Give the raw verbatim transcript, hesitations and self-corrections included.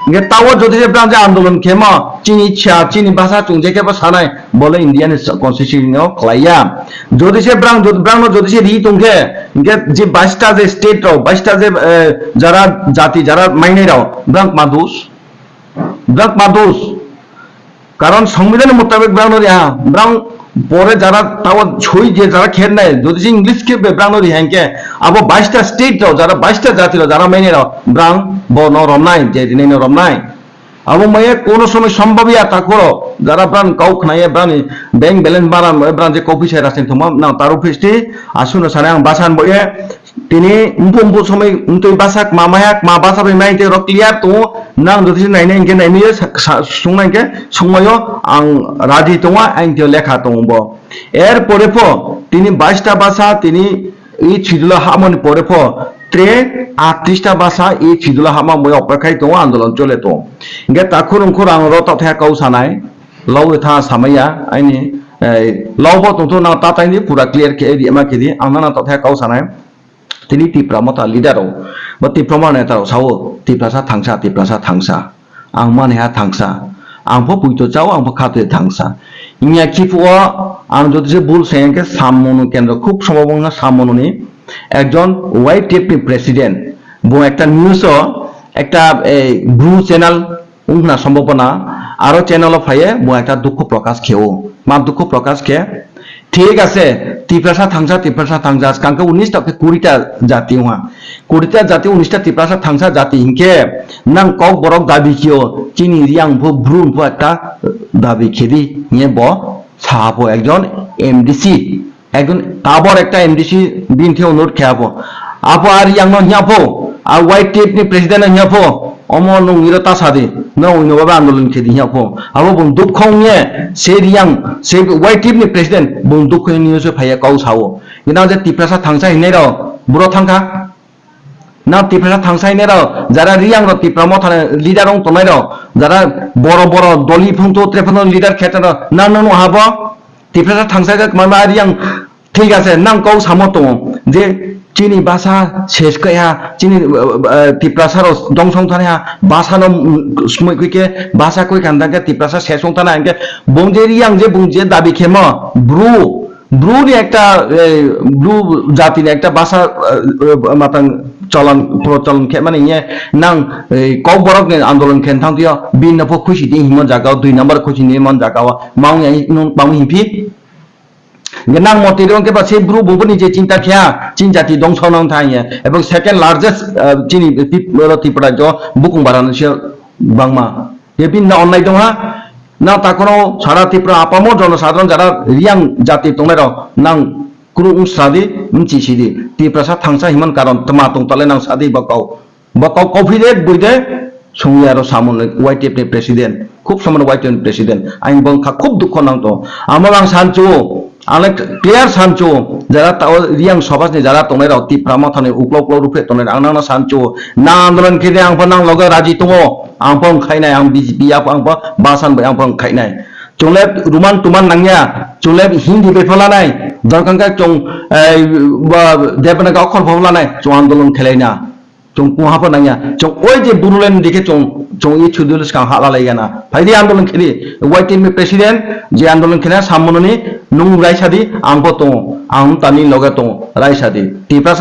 Hing khe taoh wo jodi se brang je andolon khemo, chini cha, chini basa chung je khe bo sanai, bo le India ni constitution no khlai ya. Jodi se brang, jodi brang no jodi se ri tong khe, hing khe je bais ta je state rao, bais ta je, jara jati, jara mainai rao, brang kma dos? Brang kma dos? Karon সংবিধান ni মোতাবেক brang no ri ha, brang পরে jara taoh wo soi je jara khe nai, jodi se English khe be brang no ri ha hing khe, abo bais ta state rao, jara bais ta jati rao, jara mainai rao, brang bo no romnai, je rinai no romnai. Abo mai ye কোনো সময় সম্ভব ya, takhu rao jara brang kau khna ye, brang ni bank balance bara, brang je kau pisa rasteng thongma nang taru phisti, asuh no sanai ang basa bo ye, tini mphuh mphuh somoi mtui basa kma mai ha, kma basa bai mai tei rao clear tong ou, nang jodi se nainai hing khe nainai yo, sa-, sa-, sungnai hing khe sungmai yo, ang raji tong ou, ang tei lekha tong ou bo. Er পরে pho, tini bais ta basa, tini এই schedule wo hahmo ni পরে pho, tre আটত্রিশ ta basa এই schedule wo hahmo bai opekhai tong ou, andolon chole tong ou. Hing khe takhu rungkhu rang ro taoh thai kau sanai, lau ye tha samai ya, aini, lau pho tongthou nang tatai di, pura clear khe ri ma khe di, ang nang taoh thai kau sanai. Tini Tipra Motha leader rao, bo Tipra Motha neta rao sa ou, Tiprasa thangsa, Tiprasa thangsa. Ang manaiha thangsa. Ang pho poito chá ou, ang pho khato ye thangsa. Hing ya khiphuh wo, ang jodi se ভুল se hing khe Sammono kendro, খুব সম্ভব no Sammono ni একজন YTF ni president. Bung একটা news wo, একটা, Bru channel, ong khna সম্ভাবনা, aro channel wo phai ye bung একটা দুঃখ প্রকাশ khe ou. Ma দুঃখ প্রকাশ khe, ঠিক আছে, Tiprasa thangsa, Tiprasa thangsa, skang khe উনিশ ta khe কুড়ি ta jati ong ha. কুড়ি ta jati, উনিশ ta Tiprasa thangsa jati hing khe, nang Kokborok দাবি khe ou, chini Reang pho, Bru pho একটা দাবি khe di, hing ye bo sa ha pho একজন এমডিসি. একজন তাবর একটা এমডিসি bini thing অনুরোধ khe ha pho. Apho ar Reang no hing ya pho, ar YTF ni president no hing ya pho, omo nung iro ta sa di, nung ino babe আন্দোলন khe di hing ya pho. Abo bung দুঃখ ong ye, se Reang, se YTF ni president, bung দুঃখ ong ye news wo phai ye kau sa ou. Nang je Tiprasa thangsa hingnai rao, buro thanng kha. Nang Tiprasa thangsa hingnai rao, jara Reang rao Tipra Motha ni leader ong tongnai rao, jara বড় বড় দল ni phung to, tre phung to leader khe tong rao, nang no nuh ha bo? Tiprasa thangsa khe kma ma Reang, ঠিক আছে, nang kau samo tong ou je chini basa ses khe ha, chini, Tiprasa rao dongsong thanngnai ha, basa no, smoih khui khe, basa khui khan tang khe Tiprasa ses ong thanngnai hing khe, bung je Reang je bung je দাবি khemo, Bru, Bru ni একটা, Bru jati ni একটা basa, matang চলন প্রচলন khe mani hing ye, nang, Kokborok ni আন্দোলন khe thanng thing yo, bini no pho khuisi di hingmo zaga wo, দুই নম্বর khuisi di hingmo zaga wo, ma ong ya, nung kma ong hing phi? Hing khe nang moti ro hing khe ba se Bru bung bo ni je চিন্তা khe ha, chini jati dongsong nang thanng ye, এবং second largest, chini Tripura, Tripura rajyo bukung bara no se bangma. Ye bini no onnai tong ha, nang takhu no সারা Tripura আপামর জনসাধারণ যারা Reang jati tongnai rao nang kru ong sra di, bchi si di. Tiprasa thangsa hingmo ni কারণ tma tong ta le nang sa di bo kau. Bo kau kauphi de, boi de, sung ya ro samo ni YTF ni president. খুব সময় YTF ni president. Ang bo kha খুব দুঃখ nang tong. Ang bo ang sanchu, ang le clear sanchu. Jara tao Reang সমাজ ni jara tongnai rao, Tipra Motha ni uklau uklau ruhphreh tongnai rao, ang nang no sanchu. Nang আন্দোলন khe di, ang pho nang loge রাজি tong ou. Ang pho ongkhai nai, ang BJP ya pho, ang pho basa ni bai ang pho ongkhai nai. Chung le Roman Toman nang ya, chung le Hindi bai pho la nai, dorkar khe chung, Devanagari অক্ষর pho la nai, chung আন্দোলন khelai na. Chung kungha pho nang ya, chung oi je Bodoland di khe chung, chung ye schedule skang ha lalai ya na. Phai di আন্দোলন khe di, YTF ni president, je আন্দোলন khe na samo no ni, nung raisa di, ang pho tong ou, ang tani loge tong ou, raisa di. Tiprasa